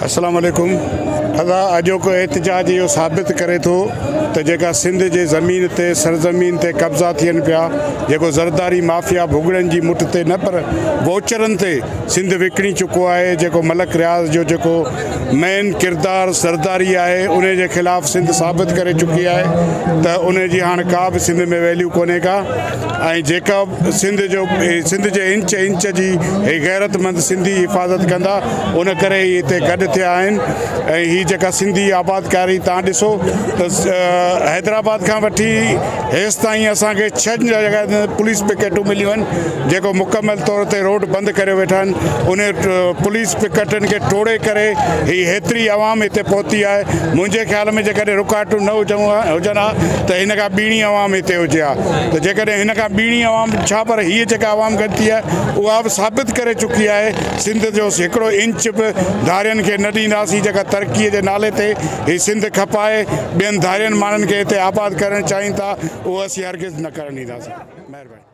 السلام عليڪم ادا اڄوڪو احتجاج اهو ثابت ڪري ٿو ته جيڪا سنڌ جي زمين تي سرزمين تي قبضا ٿين پيا جيڪو زرداري مافيا ڀڳڙن جي مٺ تي نه پر ووچرن تي سنڌ وڪڻي چڪو آهي جيڪو ملڪ رياض جو جيڪو مين ڪردار زرداري آهي ان جي خلاف سنڌ ثابت ڪري چڪي آهي ته ان جي هاڻ ڪا به سنڌ ۾ ويليو ڪونهي ڪا ۽ جيڪا سنڌ جو سنڌ جي انچ انچ جي هي غيرتمند سنڌي حفاظت ڪندا ان ڪري هي هتي گڏ ٿيا آهن ۽ هي جيڪا سنڌي آبادڪاري تان ڏسو ته حيدرآباد کان وٺي هيستائين اسان کي ڇهن جڳهه تي پوليس پڪيٽون مليون آهن جيڪو مڪمل طور تي روڊ بند ڪريو ويٺا آهن ان پوليس پڪيٽن کي ٽوڙي ڪري هي هيتري عوام هتي پهتي آهي منهنجي خيال ۾ جيڪڏهن رڪاٽون نه هجن ها ته هن کان ٻيڻي عوام هتي هجي ها ته جيڪڏهن هن کان ٻيڻي عوام ڇا پر هيء جيڪا عوام گڏ ٿي آهي اها به ثابت ڪري چڪي آهي سنڌ جو هڪڙو انچ به ڌارين کي نه ڏينداسين جيڪا ترقي جي نالي تي هي سنڌ کپائي ٻين ڌارين ماڻهن کي هتي آباد ڪرڻ چاهين ٿا اهو اسين هرگز نه ڪرڻ ڏينداسين مهرباني.